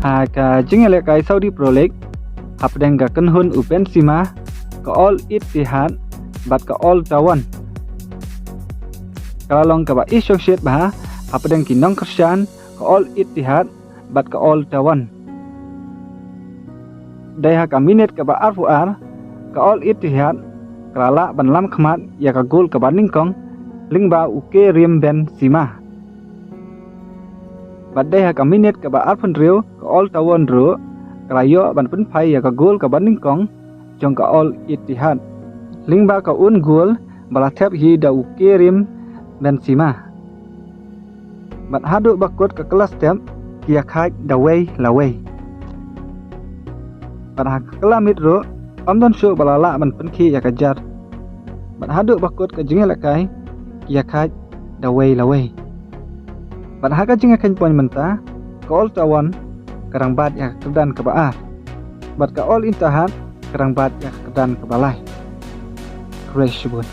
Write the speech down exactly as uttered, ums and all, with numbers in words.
Ha ka jingïalehkai Saudi Pro League, hapdeng ka kynhun u Benzema, ka Al Ittihad bad ka Al Taawoun, ka la long kaba i shongshit bha hapdeng ki nongkyrshan ka Al Ittihad bad ka Al Taawoun. Dei ha ka minit kaba arphew ar, ka Al Ittihad ka la lah ban lam khmat ïa ka gol kaba nyngkong lyngba u Karim Benzema. Bad dei ha ka minit kaba arphew hynriew, ka Al Taawoun ruh ka la ïoh ban pynphai ïa ka gol kaba nyngkong jong ka Al Ittihad lyngba ka own goal ba la thep hi da u Karim Benzema. Bad haduh ba kut ka kylla step, ki ïakhaid da wei la wei. Bad ha ka kylla miet ruh, ym don shuh ba la lah ban pynkhih ïa ka jar. Bad haduh ba kut ka jingïalehkai, ki ïakhaid da wei la wei. Bad ha ka jingïakheiñ point mynta, ka Al Taawoun ka rangbad ïa ka kyrdan kaba ar, bad ka Al Ittihad ka rangbad ïa ka kyrdan kaba lai. Khublei shibun.